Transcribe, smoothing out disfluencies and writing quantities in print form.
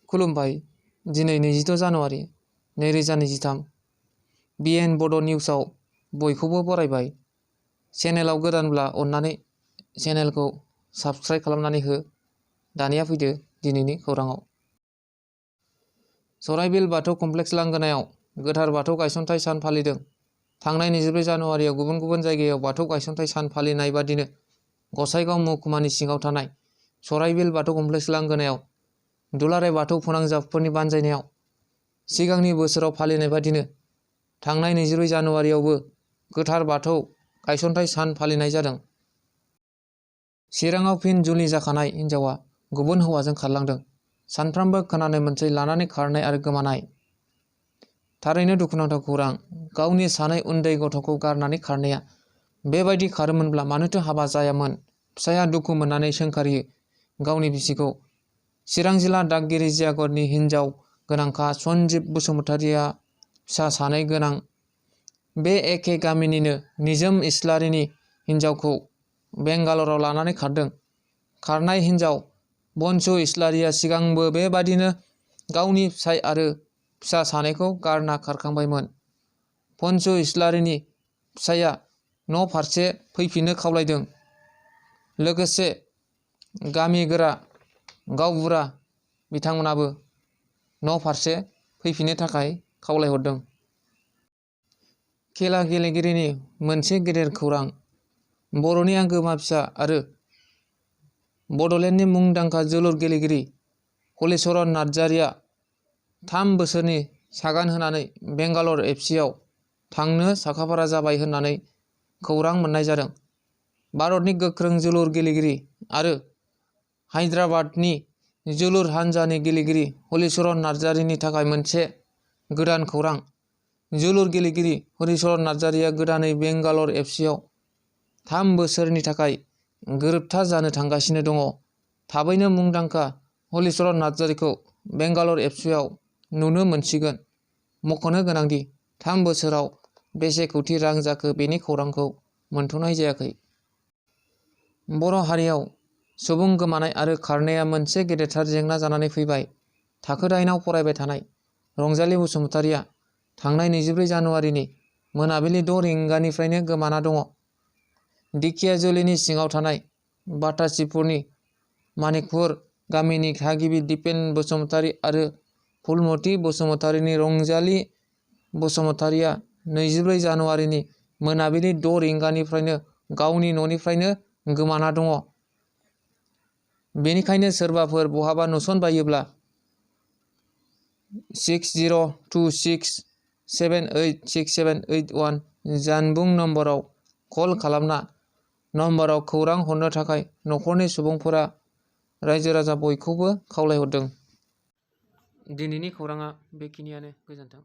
खुलुमबाय। दिनै 22 जानुवारि 2023 BN बड' निउसाव बयखौबो बरायबाय। चेनेलाव गोदानब्ला अन्नानै चेनेलखौ साबस्क्राइब खालामनानै हो। दानिया फैदो दिनैनि खौराङाव। सराइबिल बाथौ कमप्लेक्स लांगोनायाव गोथार बाथौ गायसनथाइ सान फालिदों। थांनाय 24 जानुवारियाव गुबुन गुबुन जायगायाव बाथौ गायसनथाइ सान फालिनाय बादिनो गसाइगाव महकुमानि सिङाव थानाय सराइबिल बाथौ कमप्लेक्स लांगोनायाव दुलाराय बाथौ फोनांजाबफोरनि बानजायनायाव सिगांनि बोसोराव फालिनाय बादिनो थांनाय 24 जानुवारियावबो गोथार बाथौ गायसनथाइ सान फालिनाय जादों। चिराङाव फिन जुलि जाखानाय हिन्जावा गुबुन हौवाजों खारलांदों। सानफ्रामबो खोनानो मोनसै लानानै खारनाय आरो गोमानाय। थारैनो दुखुनांथाव खौरां। गावनि सानै उन्दै गथ'खौ गारनानै खारनाया बेबायदि खारोमोनब्ला मानोथो हाबा जायामोन? फिसाया दुखु मोननानै सोंखारियो गावनि बिसिखौ। चिरां जिल्ला दागगिरि जियागरनि हिन्जाव गोनांखा सन्जिब बसुमतारिया फिसा सानै गोनां। बे एखे गामिनिनो निजोम इस्लारिनि हिन्जावखौ बेंगालराव लानानै खारदों। खारनाय हिन्जाव बनसु इस्लारिया सिगांबो बेबादिनो गावनि फिसाय आरो फिसा सानैखौ गारना खारखांबायमोन। बनसु इस्लारिनि फिसाया न' फारसे फैफिननो खावलायदों। लोगोसे गामि गोरा गावबुरा बिथांमोनाबो न' फारसे फैफिननो थाखाय खावलायहरदों। खेला गेलेगिरिनि मोनसे गेदेर खौरां। बर'नि आंगो मा फिसा आरो बड'लेण्डनि मुंदांखा जोलुर गेलेगिरि हलिचरन नार्जारिया 3 बोसोरनि सागान होनानै बेंगालर एफसिआव थांनो साखाफारा जाबाय होननानै खौरां मोननाय जादों। भारतनि गोख्रों जोलुर गेलेगिरि आरो हायद्राबादनि जोलुर हानजानि गेलेगिरि हलिचरन नार्जारिनि थाखाय मोनसे गोदान खौरां। जोलुर गेलेगिरि हलिचरन नार्जारिया गोदानै बेंगालर एफसिआव 3 बोसोरनि थाखाय गोरोबथा जानो थांगासिनो दङ। थाबैनो मुंदांखा हलिचरन नार्जारिखौ बेंगालर एफसिआव नुनो मोनसिगोन। मख'नो गोनांदि 3 बोसोराव बेसे कौटि रां जाखो बेनि खौरांखौ मोनथ'नाय जायाखै। बर' हारियाव सुबुं गोमानाय आरो खारनाया मोनसे गेदेरथार जेंना जानानै फैबाय। थाखो 8 आव फरायबाय थानाय रंजालि बसुमतारिया थांनाय 24 जानुवारिनि मोनाबिलि 6 रिंगानिफ्रायनो गोमाना दङ। दिखियाजुलिनि सिङाव थानाय बातासिपुरनि मानिकपुर गामिनि थागिबि दिपेन बसुमतारि आरो फुलमति बसुमतारिनि रंजालि बसुमतारिया 24 जानुवारिनि मोनाबिलि 6 रिंगानिफ्रायनो गावनि न'निफ्रायनो गोमाना दङ। बेनिखायनो सोरबाफोर बहाबा नुसनबायोब्ला 6026786781 जानबुं नम्बराव कल खालामना नम्बराव खौरां हरनो थाखाय नखरनि सुबुंफोरा रायजो राजा बयखौबो खावलायहरदों। दिनैनि खौराङा बेखिनियानो। गोजोन्थों।